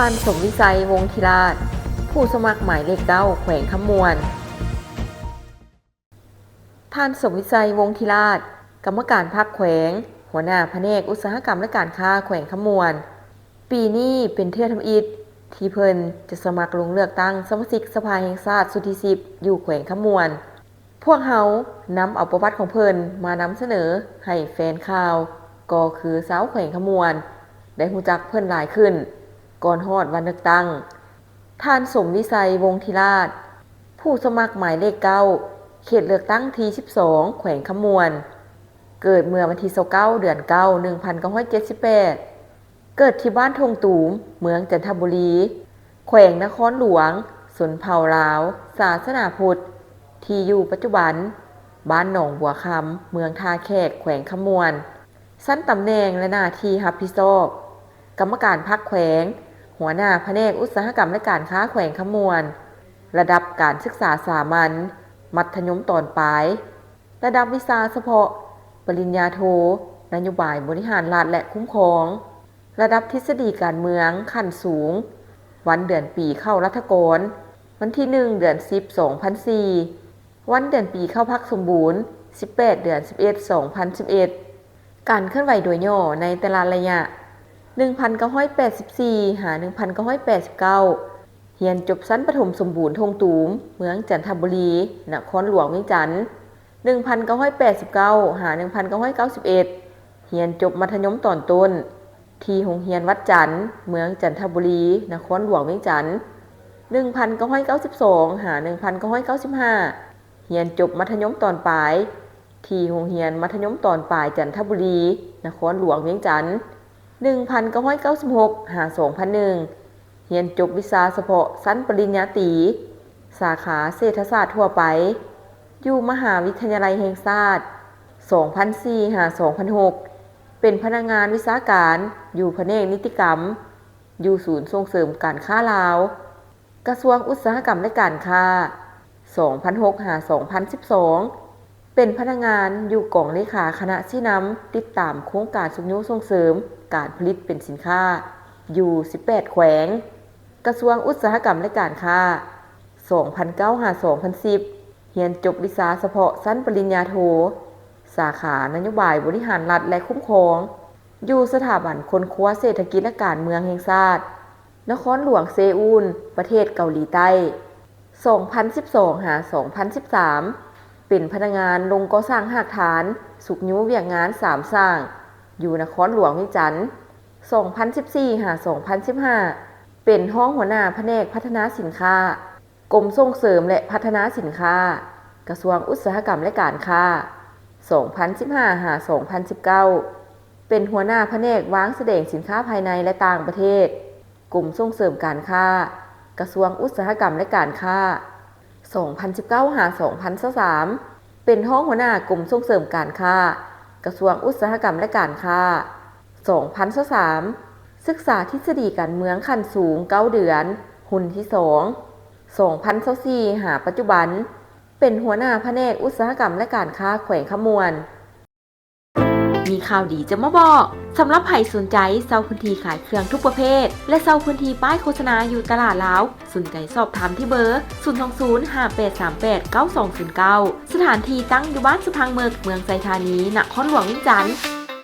ທ່ານ ສົມວິໄຊ ວົງທິລາດ ຜູ້ສະໝັກໝາຍເລກເກົ້າ ແຂວງຄຳມ່ວນ. ທ່ານ ສົມວິໄຊ ວົງທິລາດ ກຳມະການພັກແຂວງ, ຫົວໜ້າພະແນກອຸດສາຫະກຳ ແລະ ການຄ້າແຂວງຄຳມ່ວນ. ປີນີ້ເປັນເທື່ອທຳອິດທີ່ເພິ່ນຈະສະໝັກລົງເລືອກຕັ້ງສະມາຊິກສະພາແຫ່ງຊາດຊຸດທີສິບ ຢູ່ແຂວງຄຳມ່ວນ. ພວກເຮົານຳເອົາປະຫວັດຂອງເພິ່ນມານຳສະເໜີໃຫ້ແຟນຂ່າວ ກໍຄືຊາວແຂວງຄຳມ່ວນ ໄດ້ຮູ້ຈັກເພິ່ນຫຼາຍຂຶ້ນ ກ່ອນຮອດວັນເລືອກຕັ້ງ. ທ່ານ ສົມວິໄຊ ວົງທິລາດ ຜູ້ສະໝັກໝາຍເລກເກົ້າ ເຂດເລືອກຕັ້ງທີສິບສອງ ແຂວງຄຳມ່ວນ, ເກີດເມື່ອວັນທີຊາວເກົ້າ ເດືອນເກົ້າ ໜຶ່ງພັນເກົ້າຮ້ອຍເຈັດສິບແປດ, ເກີດທີ່ບ້ານທົ່ງຕູມ ເມືອງຈັນທະບູລີ, ແຂວງນະຄອນຫຼວງ, ຊົນເຜົ່າລາວ ສາສະໜາພຸດ, ທີ່ຢູ່ປັດຈຸບັນ ບ້ານໜອງບົວຄຳ ເມືອງທ່າແຂກ ແຂວງຄຳມ່ວນ. ຊັ້ນຕຳແໜ່ງ ແລະ ໜ້າທີ່ຮັບຜິດຊອບ: ກຳມະການພັກແຂວງ, ຫົວໜ້າພະແນກອຸດສາຫະກຳ ແລະ ການຄ້າແຂວງຄຳມ່ວນ, ລະດັບການສຶກສາສາມັນ, ມັດທະຍົມຕອນປາຍ, ລະດັບວິຊາສະເພາະ, ປະລິນຍາໂທ, ນະໂຍບາຍບໍລິຫານລັດ ແລະ ຄຸ້ມຄອງ, ລະດັບທິດສະດີການເມືອງຂັ້ນສູງ, ວັນເດືອນປີເຂົ້າລັດຖະກອນ, ວັນທີໜຶ່ງ ເດືອນສິບ ສອງພັນສີ່, ວັນເດືອນປີເຂົ້າພັກສົມບູນ ສິບແປດ ເດືອນສິບເອັດ ສອງພັນສິບເອັດ. ການເຄື່ອນໄຫວໂດຍຫຍໍ້ໃນແຕ່ລະໄລຍະ ໜຶ່ງພັນເກົ້າຮ້ອຍແປດສິບສີ່ ຫາ ໜຶ່ງພັນເກົ້າຮ້ອຍແປດສິບເກົ້າ, ຮຽນຈົບຊັ້ນປະຖົມສົມບູນທົ່ງຕູມ ເມືອງຈັນທະບູລີ, ນະຄອນຫຼວງວຽງຈັນ, ໜຶ່ງພັນເກົ້າຮ້ອຍແປດສິບເກົ້າ ຫາ ໜຶ່ງພັນເກົ້າຮ້ອຍເກົ້າສິບເອັດ, ຮຽນຈົບມັດທະຍົມຕອນຕົ້ນ ທີ່ໂຮງຮຽນວັດຈັນ ເມືອງຈັນທະບູລີ, ນະຄອນຫຼວງວຽງຈັນ, ໜຶ່ງພັນເກົ້າຮ້ອຍເກົ້າສິບສອງ ຫາ ໜຶ່ງພັນເກົ້າຮ້ອຍເກົ້າສິບຫ້າ, ຮຽນຈົບມັດທະຍົມຕອນປາຍ ທີ່ໂຮງຮຽນມັດທະຍົມຕອນປາຍຈັນທະບູລີ, ນະຄອນຫຼວງວຽງຈັນ, ໜຶ່ງພັນເກົ້າຮ້ອຍເກົ້າສິບຫົກ ຫາ ສອງພັນໜຶ່ງ, ຮຽນຈົບວິຊາສະເພາະຊັ້ນປະລິນຍາຕີ ສາຂາເສດຖະສາດທົ່ວໄປ ຢູ່ມະຫາວິທະຍາໄລແຫ່ງຊາດ, ສອງພັນສີ່ ຫາ ສອງພັນຫົກ, ເປັນພະນັກງານວິຊາການຢູ່ພະແນກນິຕິກຳ ຢູ່ສູນສົ່ງເສີມການຄ້າລາວ, ກະຊວງອຸດສາຫະກຳ ແລະ ການຄ້າ, ສອງພັນຫົກ ຫາ ສອງພັນສິບສອງ, ເປັນພະນັກງານຢູ່ກອງເລຂາຄະນະຊີ້ນຳຕິດຕາມໂຄງການຊຸກຍູ້ສົ່ງເສີມການຜະລິດເປັນສິນຄ້າ ຢູ່ສິບແປດແຂວງ, ກະຊວງອຸດສາຫະກຳ ແລະ ການຄ້າ, ສອງພັນເກົ້າ ຫາ ສອງພັນສິບ, ຮຽນຈົບວິຊາສະເພາະຊັ້ນປະລິນຍາໂທ, ສາຂານະໂຍບາຍບໍລິຫານລັດ ແລະ ຄຸ້ມຄອງ, ຢູ່ສະຖາບັນຄົ້ນຄວ້າເສດຖະກິດ ແລະ ການເມືອງແຫ່ງຊາດ, ນະຄອນຫຼວງເຊອູນ, ປະເທດເກົາຫຼີໃຕ້, ສອງພັນສິບສອງ ຫາ ສອງພັນສິບສາມ, ເປັນພະນັກງານລົງກໍ່ສ້າງຮາກຖານ, ຊຸກຍູ້ວຽກງານສາມສ້າງ ຢູ່ນະຄອນຫຼວງວຽງຈັນ, ສອງພັນສິບສີ່ ຫາ ສອງພັນສິບຫ້າ, ເປັນຮອງຫົວໜ້າພະແນກພັດທະນາສິນຄ້າ, ກົມສົ່ງເສີມ ແລະ ພັດທະນາສິນຄ້າ, ກະຊວງອຸດສາຫະກຳ ແລະ ການຄ້າ, ສອງພັນສິບຫ້າ ຫາ ສອງພັນສິບເກົ້າ, ເປັນຫົວໜ້າພະແນກວາງສະແດງສິນຄ້າພາຍໃນ ແລະ ຕ່າງປະເທດ, ກົມສົ່ງເສີມການຄ້າ, ກະຊວງອຸດສາຫະກຳ ແລະ ການຄ້າ, ສອງພັນສິບເກົ້າ ຫາ ສອງພັນຊາວສາມ, ເປັນຮອງຫົວໜ້າກົມສົ່ງເສີມການຄ້າ, ກະຊວງອຸດສາຫະກຳ ແລະ ການຄ້າ, ສອງພັນຊາວສາມ, ສຶກສາທິດສະດີການເມືອງຂັ້ນສູງເກົ້າເດືອນ, ຮຸ່ນທີສອງ, ສອງພັນຊາວສີ່ ຫາປັດຈຸບັນ, ເປັນຫົວໜ້າພະແນກອຸດສາຫະກຳ ແລະ ການຄ້າແຂວງຄຳມ່ວນ. ມີຂ່າວດີຈະມາບອກ. ສຳລັບໃຜສົນໃຈເຊົ່າພື້ນທີ່ຂາຍເຄື່ອງທຸກປະເພດ ແລະ ເຊົ່າພື້ນທີ່ປ້າຍໂຄສະນາຢູ່ຕະຫຼາດລາວ, ສົນໃຈສອບຖາມທີ່ເບີ ສູນສອງສູນ ຫ້າແປດສາມແປດ ເກົ້າສອງສູນເກົ້າ. ສະຖານທີ່ຕັ້ງຢູ່ບ້ານສະພັງເມິກ, ເມືອງໄຊທານີ, ນະຄອນຫຼວງວຽງຈັນ.